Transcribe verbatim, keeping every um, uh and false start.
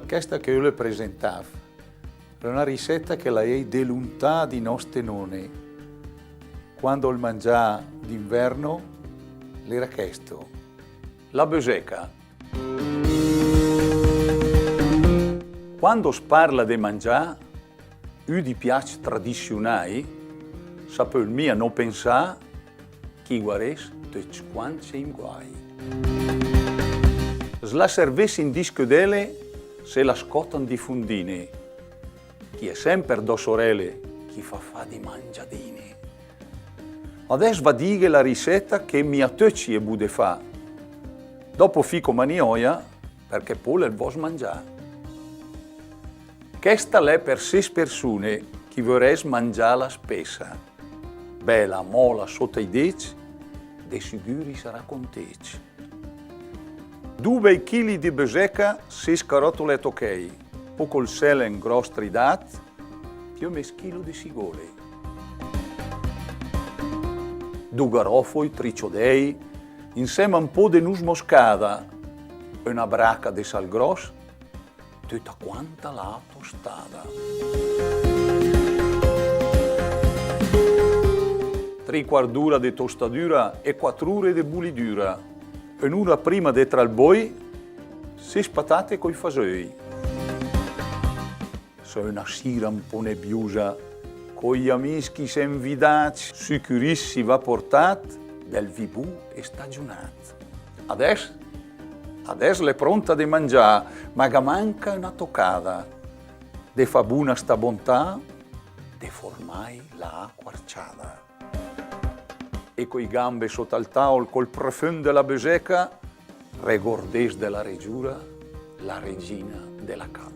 Chèsta che öle presentàv l'è öna risèta che la èi de luntà di nòste nòne, quando ol mangià d'invèrno l'era chèsto. La böseca. Quando s' parla de mangià, ü di piacc tradisiunài, sa pöl mia no pensà ch'i guarès töcc quant i sò guài. S' la servès in di scödèle, se la scòta in di fundine, ch'i è sèmper dò sorèle ch'i fa fà di mangiadine. Adès va dìghe la risèta che mia töcc i è bu de fà. Dòpo fì com'a n'i òia, perchè pò l'è 'l vòst mangià. Chèsta l'è per sés persune ch'i vörès mangiàla spéssa. Bèla, mòla, sóta i décc, de sigür i sarà contécc. Du bèi chili de böseca, sés caròtole a tochèi, pò col sèl en gròs tridàt, piö mès chilo de sigòle. Du garòfoi, tri ciodèi, insèma un pó de nus moscada, öna braca de sal gròs, töta quanta la tostada. Tri quart d'ura de tostadüra e quatr'ure de bulidüra. Ön'ura prima de trà 'l bói, sés patate coi fasöi. Sö öna sira un pó nebiusa, coi amìs ch'i s'è 'nvidàcc, sicürìssim i va portàt del vì bu e stagiunàt. Adès, adès l'è pronta de mangià, ma ga manca öna tocada, de fà buna sta bontà, de formài la aquarciada. E coi gambe sóta al tàol, col profüm de la böseca, regordés de la regiura, la regina de la ca.